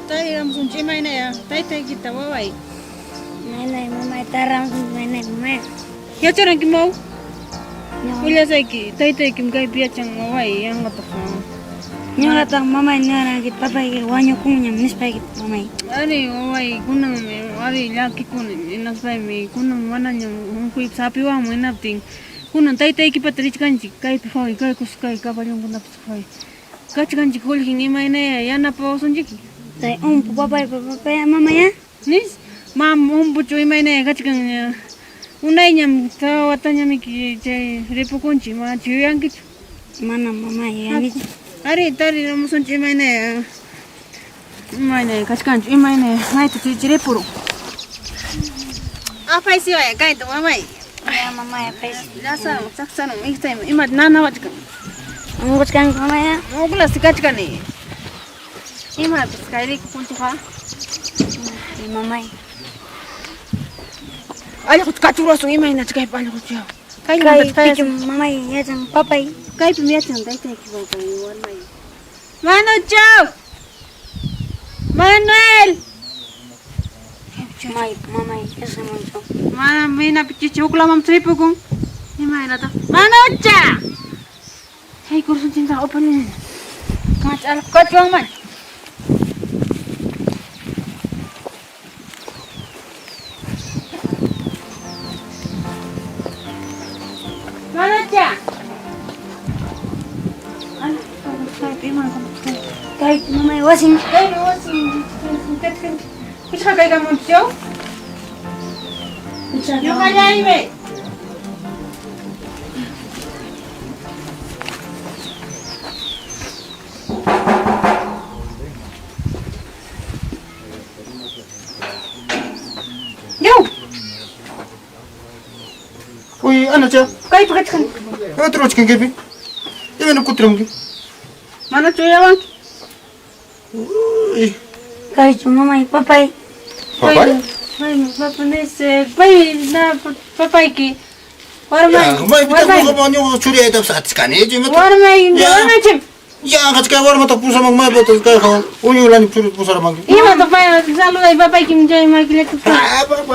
Tayramusunchik imaynaya taytaykita waway. Maynay mamay taramusunchik maynay mamay. Yacharanki maw? Willasayki taytaykim kaypi yachan waway yanqataq. Ñuqataq mamay niwaranki papayki wañukunñam nispayki mamay. Ari waway kunanmi ari llakikuni hinaspaymi kunan manañam unquypas hapiwanman hinaptin kunan taytaykipata richkanchik kaypi qaway kay kuska kay caballonkunapas qaway kachkanchik qullqin imaynaya yanapawasunchik. Tay umpu papaypa papaya mamaya. Nis mam umpuchu imaynaya kachkan unayñam tawa watañamiki chay ripukunchik manachu yuyankichu. Manam mamay yuyanichu. Ari tariramusunchik imaynaya imaynaya kachkanchu imaynaya mayta chiripurun. Apaysiwaya kayta waway. Ya mamay apaysi. Llasarum saksarum iktaymi imata nanawachkan. Unquchkanki mamaya. Uqlasi kachkani. Imapas kayrayku punchawqa. Mamay. Allqucha kachurasun imaynacha kaypi allqucha. Kaypichu mamay yachan papay. Kaypim yachan taytayki wawqay warmay. Manuchaw! Manuel! May mamay yachan. Mana minapi chichi huklaman tripukun. Imaynata? Manucha! Chay kursunchimta upallana. Mach allqu kachwanman. Manucha! Kay mamay wasin. Kay wasin. Pichqa kaykamunchu? Ñuqallaymi. Yaw! Uy, Anacha. Kaypi kachkan. Imata ruwachkan kaypi? Imayna kutiramunki? Manachu uyawanki? Uy. Kaychu mamay papay. Papay? Pay, papa nise, pay na papayki. Warmay. Maypitaq ñuqa ñuqa churiyaytapas atichkanichu imata. Warmay, warmaychim. Yanqach kay warmata pusaman maypataq kayqa uñulani churita pusaramanki. Imata pay saluday papaykim chay makillata.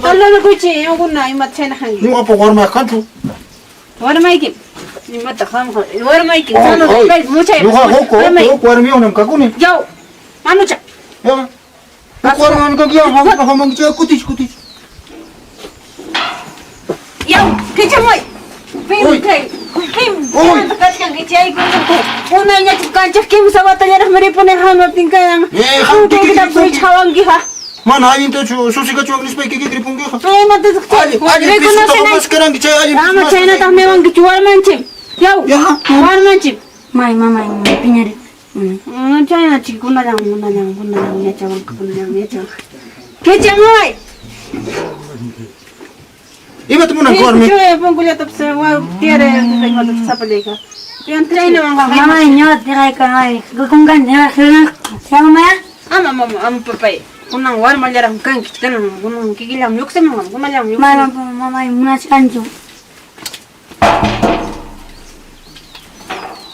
Saludakuchi ñuquna imata chayna hanki. Ñuqapa warmayqa kanchu. Warmaykim. Imata qamqa warmaykim saluday pay muchay. Ñuqa huk huk warmiyuqnam kakuni. Yaw. Manucha. Ya. Huk warmiyuqnam kanki ya qamqa hamunki chay kutich kutich. Yaw, kichamuy. Pim kay pim kachkanki chay unayñachu kanchik kimsa watallaraqmi ripuni hamaptin kayan. Punkuyta hawankiqa. Mana allintachu susigachiwan nispayki kikiyki ripunkiqa. Imatataq Allin allin pisqutaqa maskaranki chay allin Ama chaynataq niwankichu warmanchik. Yaw, warmanchik. May mamay piñari. Chaynachi kunallan kunallan kunallan yachawanqa kunallan yachawanqa. Kichamuy. Imata munanki warmi? Punkullatapas tiyara imata sapallayka. Mamay ñuqa tiqayka ay kunkan mamaya. Ama mama ama papay. Kunan warmallaraqmi kanki kanan kunan kikillam lluqsimunqam kunallam May mamay munachkanchu.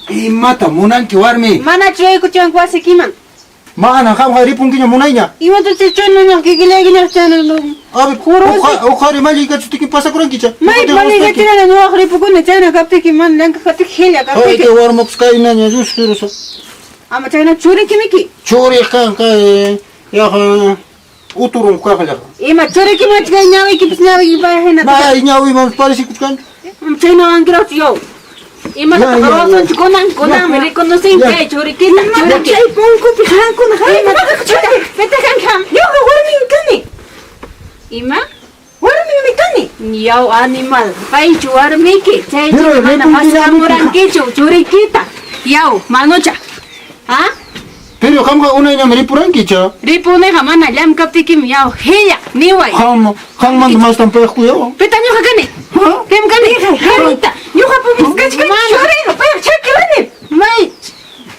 Imata munanki warmi? Manachu yaykuchiwanki wasikiman. Mana qamqa ripunkiña munayña. Imata chaynaña kikillaykiña chayna. A ver, uqari malliykachuptiki pasakurankicha. May malliykachirani ñuqaq ripukuni chayna kaptiki mana llankaq kaptiki qilla kaptiki. Ay, warmapas kaynaña lluqsirusa. Ama chayna churikimiki. Churiq kan kay yaqa uturun kaqlla. Ima churikimachu kay ñawiykipas ñawiyki hina. May ñawiymanpas parecikuchkanchu. Chayna wankiraqchu yaw. Imata qawasunchik kunan kunanmi reconocinki kay churikita churiki. Chay punkupi qankuna Pitaq kanki qam? Ñuqa warmin kani. Ima? Warminmi kani. Yaw animal, paychu warmiki, chaychu mana maskamurankichu churikita. Yaw, manucha. Ha? Pero qamqa unayñam ripurankicha. Ripuniqa mana llamkaptikim yaw hilla niway. Qam qammanta mastan payqa kuyawan. Pitaq ñuqa kani? Pim kani? Kanita. Ñuqa pumis kachkani churiyqa payqa chakirani. May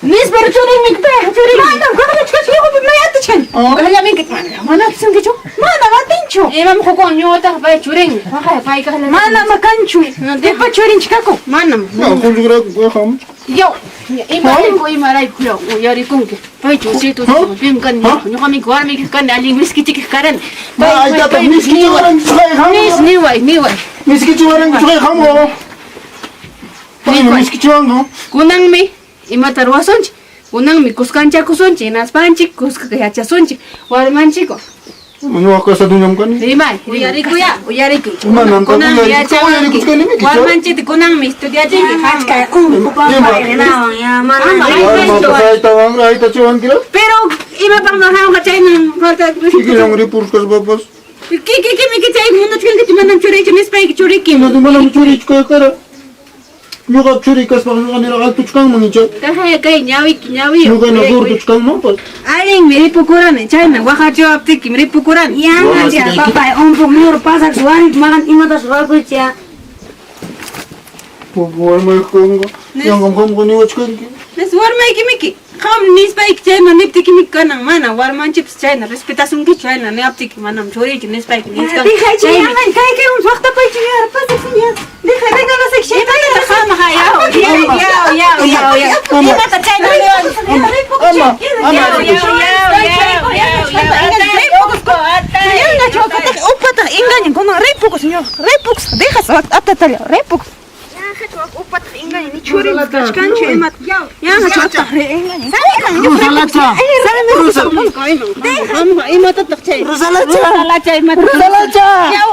Nispa churinmi payqa churinmi. Manam kaqlachkachu ñuqapi may atichkani. Kaqllaminki mana atisunkichu. Manam atinchu. Imam hukwan ñuqataqa pay churinmi. Waqay pay kaqlla. Manam kanchu. Pipa churinchik kaku. Manam. Ya, qullqirayku payqa hamuchkan. Yaw. Imarayku imarayku uyarikunki. Paychu usiytu pim kani ñuqami warmiyki kani allin miskichikik karani. Aytata miskichiwaranki chuqay hamu. Nis niway niway. Miskichiwaranki chuqay hamu. Paymi miskichiwanku. Kunanmi imata ruwasunchik. Kunanmi kuskanchakusunchik hinaspanchik kuska yachasunchik warmanchikwan. Ñuqa casadoñam kani. Rimay, uyarikuya, uyarikuy. Manam Kunanmi yachawanki. uyarikuchkanimiki. Warmanchikta kunanmi estudiachinki. Achka umpu rinawan ya mana. Ama Warmapa aytawan aytachiwankira. Pero imapaqmi hamqa chayman falta Kikillan ripurkaspapas. Kikikimiki chay munachkankichu manam churiychu nispayki churiykim. Hinata manam churiychu kay kara. Ñuqa churiy kaspaqa ñuqa niraq altuchkanman icha. Kajaya kay ñawiki ñawiyu. Ñuqana gordochkanmanpas. Allinmi ripukurani chayna waqachiwaptikim ripukurani. Yanqa papay umpu muru pasak warmi maqan imatas ruwakuychik ya. Warmayuq kanqa. Yanqam qamqa niwachkanki. Nis warmaykimiki qam nispayki chayna niptikimiki kanan mana warmanchikpas chayna respetasunkichu chayna niwaptiki manam churiychu nispayki nichkan. Dejaychi yanqa kay kay waqtapaychi ya pasaq ya. Deja regalasayki chay Qamqa yaw yaw yaw yaw yaw yaw. Imata chayna niwanki? Ama, ama. Yaw yaw yaw yaw yaw. Yanqa chuqataq upataq engañan kunan ripukus ñuqa ripukus dejas atatalla ripukus. Yanqa chuq upataq engañan ni churi kachkanchu imat. Yanqa chuqataq engañan. Rosalacha. Qamqa imatataq chay? Rosalacha. Rosalacha imata? Rosalacha. Yaw.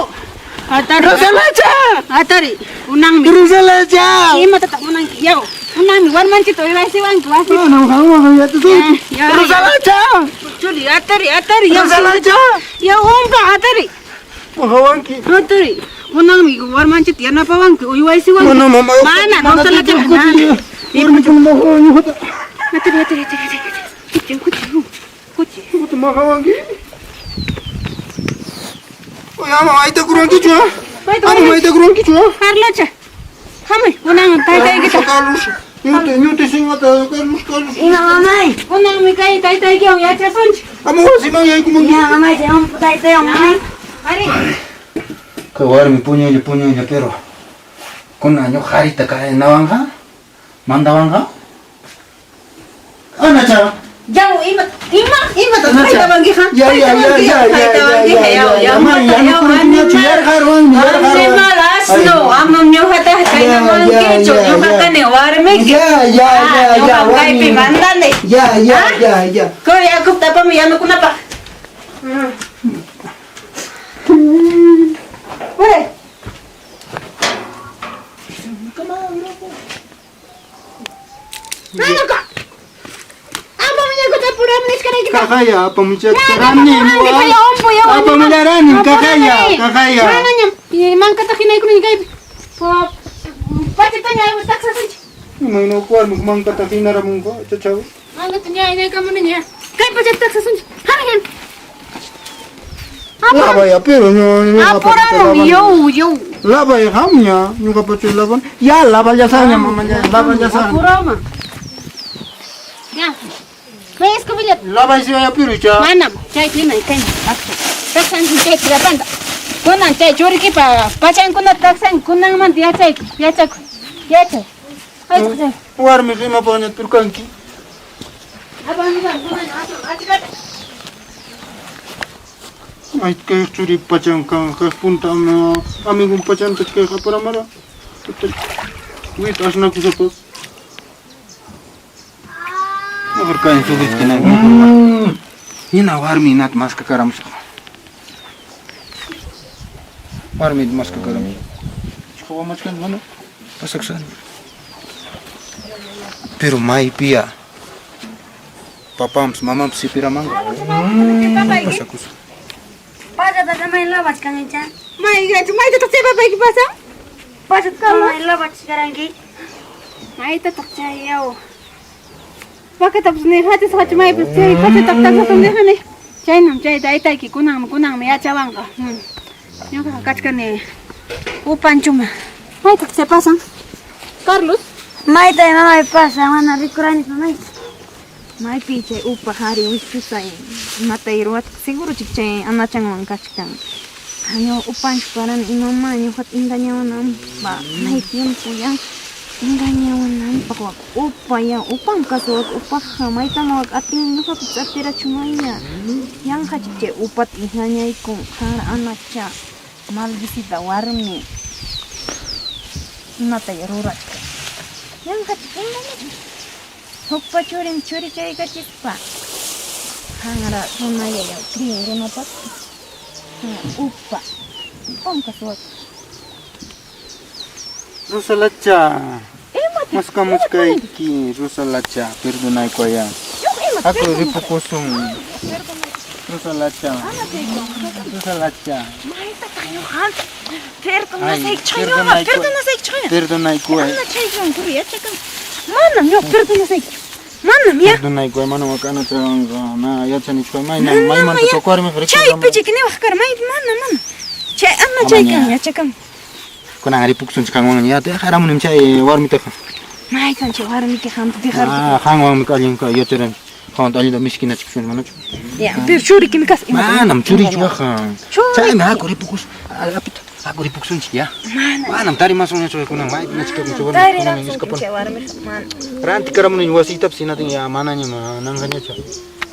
Atari. Rosalacha. Atari. Unanmi. Rosalacha. Imatataq munanki? Yaw. Unanmi warmanchikta uywaysiwanki wasi. Manam qamwan yachasuyki. Ya. Rosalacha. Churi atari atari yaw. Rosalacha. Yaw umpa atari. Maqawanki. Atari. Kunanmi warmanchikta yanapawanki uywaysiwanki. Mana mamá. Mana Rosalacha. Mana. Warmikuna maqawan ñuqata. Atari atari atari atari. Kuchi kuchi kuchi. Ñuqata maqawanki. Oye, ama aytakurankichu, ah? Ama aytakurankichu, ah? Carlocha. Hamuy kunan taytaykita. Carlos, ñuti, ñuti singata, Carlos, Carlos. Ima mamay. Kunanmi kay taytaykiwan yachasunchik. Ama wasiman yaykumanki. Ya mamay chay umpu taytaywan mamay. Ari. Kay warmi puñuylla puñuylla pero kunan ñuqa harita kaynawanqa mandawanqa Anacha. Yaw ima ima imata taytawankiqa? Ya ya ya ya ya ya ya ya ma ya no kunachu yarqarwanmi yarqarwan. Animal asno, amam ñuqata kaynawankichu, Ya, ya, ñuqa ya. kani warmiki. Ya ya ya ya Ñuqam kaypi warmi. mandani. Ya ya ya ya. Kuri yakuta apamuy yanukunapaq. Ure. Nanuka. Apamuy yakuta apuram nishkaraykita. Kakaya apamuchachkarani. Apamularani kakaya kakaya. Manañam mankata hinaykuni kaypi. Pachataña taksasunchik. Imayna warmi mankata hinaramunqa chachaw. Mankata ña inaykamuniña. Kay pachata taksasunchik. Hanayan. Lavaya pero ñuqa Apuramun yow yow. Lavay hamña ñuqa pacha lavan. Ya lavallasaqña mamá ya lavallasaqña. Apuraman. Ya. May escobillata. Lavay si pero cha. Manam chay hinay kay. Taksanchik chay tirapanta. Kunan chay churikipa pachankunata taksan kunanmanta yachayku yachakuy. Yachay. Ay, chay. Warmi imapaqña turkanki. Apamusan kunan achkata. Ay kay churi pachan kan kay punta amigun pachanta kay aparamara. Wit asnakusapas. Mejor kain subiskina. Hina warmi nat maskakaramusaq. Warmi maskakaramusaq. Chiqawamachkan mana pasaksani. Pero maypiya papampas mamampas sipiramanqa. Pasakusa. Pachata mamay lavachkankicha. May maytataq chay papayki pasan? Pachata mamay lavachkaranki. Maytataq chay yaw. Pakatapas nihachasqachu maypas chay pachataq taksasun nihani. Chaynam chay taytayki kunanmi kunanmi yachawanqa. Ñuqaqa kachkani upanchuma. Maytaq chay pasan? Carlos. Mayta mamay pasa mana rikurani mamay. Maypi chay upa hari wischusay imatay ruwatqa seguro chik chay anachanwan kachkan. Ñuqa upanchu parani imama ñuqata engañawananpaq may tiempo ya. Engañawananpaq wak upa ya upam kasqa wak upaqqa maytam wak atin ñuqapas atirachu maya yanqacha chay upata engañaykun qanra anacha maldicida warmi imataya rurachkan yanqacha engañachkan hukpa churin churichaykachispa qanra runalla yaw creen runapaq upa upam kasqa wak. Rosalacha, maskamuchkayki, Rosalacha, perdonaykuwayá. Haku ripukusun. Rosalacha, Rosalacha. Perdonasaykichu, perdonasaykichu. Perdonaykuway. Manam ñuqa perdonasaykichu. Manam ya. Perdonaykuway, manam wak'ana trawanqa, na yachanichu mayna maymanta choqwarmi Chaypichiki niwaq kara, maypi mana mana. Chay ama chaykan yachakan. Kunan ripukusunchik qanwan ya dejaramunim chay warmitaqa. Maytan chay warmiki qamta dejarqa. Ah, qanwanmi allin yacharani. Qanwan allinta miskinachikusuni manachu? Ya, pero churikimi kasqa. Manam churichu waqqa. Chaymi haku ripukus. Apita, haku ripukusunchik ya. Manam tarimasunñachu kunan maypi nachikapun chay warmi. Tarirasunki chay warmiqa. Mana. Rantikaramuni wasiytapas hinatin ya manañam nanqañachu.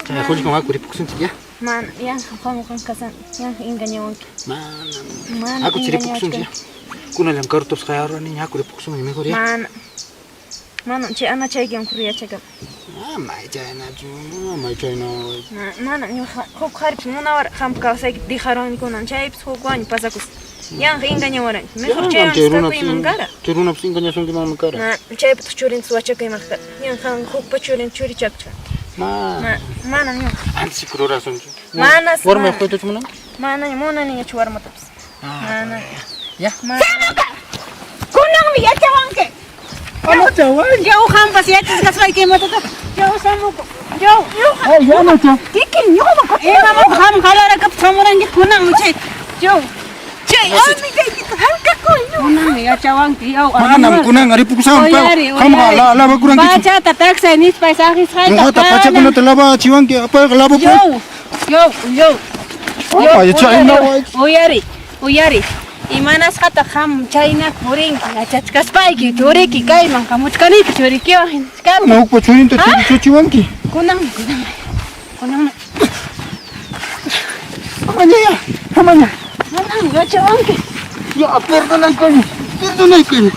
Chay qullqan haku ripukusunchik ya. Mana, yanqa qanwan kasan, yanqa engañawanki. Manam. Mana Haku chiripukusunchik ya. Kunallam karutapas qayarani haku ripukusunña mejor ya. Mana. Manam chay ana chaykiwan yachakam. Ama chaynachu, ama chayna. Manam ñuqa huk qharipas munawara qampa kawsayki dejaruwani kunan chaypas huk wañu pasakus. Yanqa engañawaranki. Mejor chaywan kakuyman kara. Chay runapas engañasunkimanmi kara. Ma, chaypataq churintas wachakuyman kara. Yanqa hukpa churin churichakuchkan. Ma. Manam ñuqa. Antes rurasunchik. Manas. Warmi quytuchu munanki? Mana munaniñachu warmatapas. Mana. Ya. Kunanmi yachawanki. Anacha, Yaw qampas yachasqasqayki imatataq. Yaw samuku. Yaw. Ay, anacha. Kikin ñuqaman Imamantaq qam qalarakapas hamuranki kunanmi chay. Yaw. Chay amigaykita harkakuni. Kunanmi yachawanki yaw. Manam kunan ripukusam. Uyari, Qamqa uyari. lavakurankichu. Pachata taksay nispa saqisqayta. Ñuqata pachakunata lavachiwanki, payqa lavapun. Yaw. Yaw, yaw. Ay, chayna Uyari, uyari. Imanasqataq qam chayna purinki yachachkaspayki churiki kayman hamuchkaniki churikiwan hinachkaptin. Mana hukpa churinta churichachiwanki. Kunanmi, kunanmi. Kunanmi. Amaña ya, amaña. Manam yachawanki. Ya, perdonaykuway, perdonaykuway.